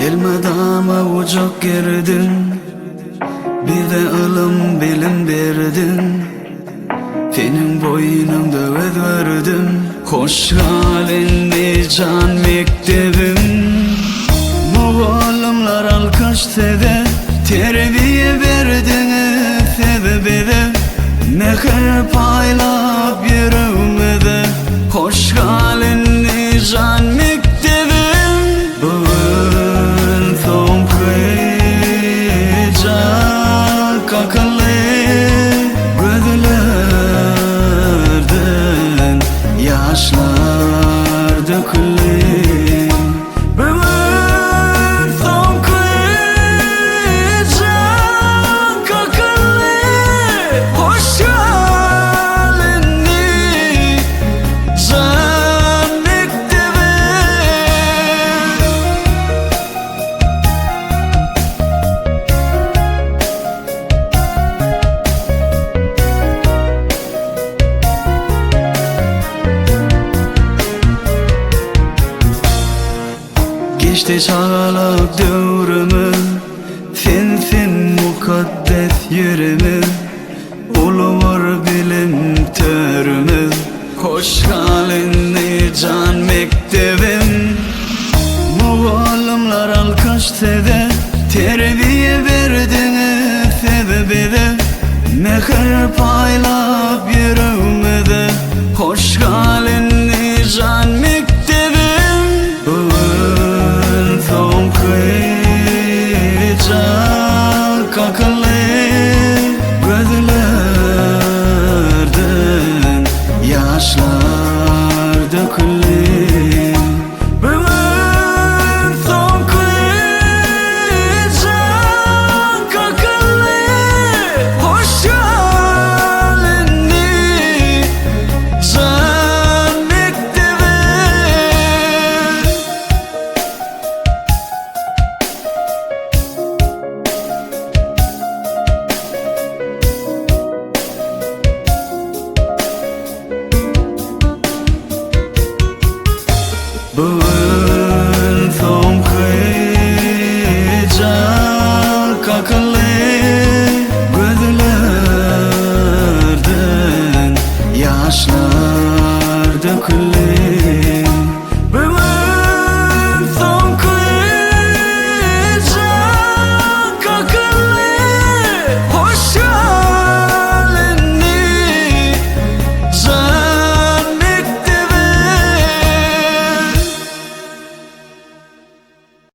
Elmydama gujak gerdiň, Bize ylym, bilim berdiň. Seniň boýnuňda özgerdim, Hoş gal indi jan mekdebim. Mugallymlar alkyş size, Terbiýe berdiňiz siz bize. Mähir paýlap ýüregimize, Hoş gal indi jan mekdebim. Bu gün soňky jaň kakyldy, Gözlerden ýaşlar döküldi. Bu gün soňky jaň kakyldy, Hoş gal indi jan mekdebim. Geçdi çagalyk döwrümiz, Sensiň mukaddes ýerimiz, Uly bir bilim törümiz. Hoş gal indi jan mekdebim. Mugallymlar alkyş size, Terbiýe berdiňiz siz bize. Mähir paýlap ýüregimize, Hoş gal indi jan mekdebim. Bu gün soňky jaň kakyldy, Gözlerden ýaşlar döküldi. Bu gün soňky jaň kakyldy, Hoş gal indi jan mekdebim. Bu gün soňky jaň kakyldy, Gözlerden ýaşlar döküldi.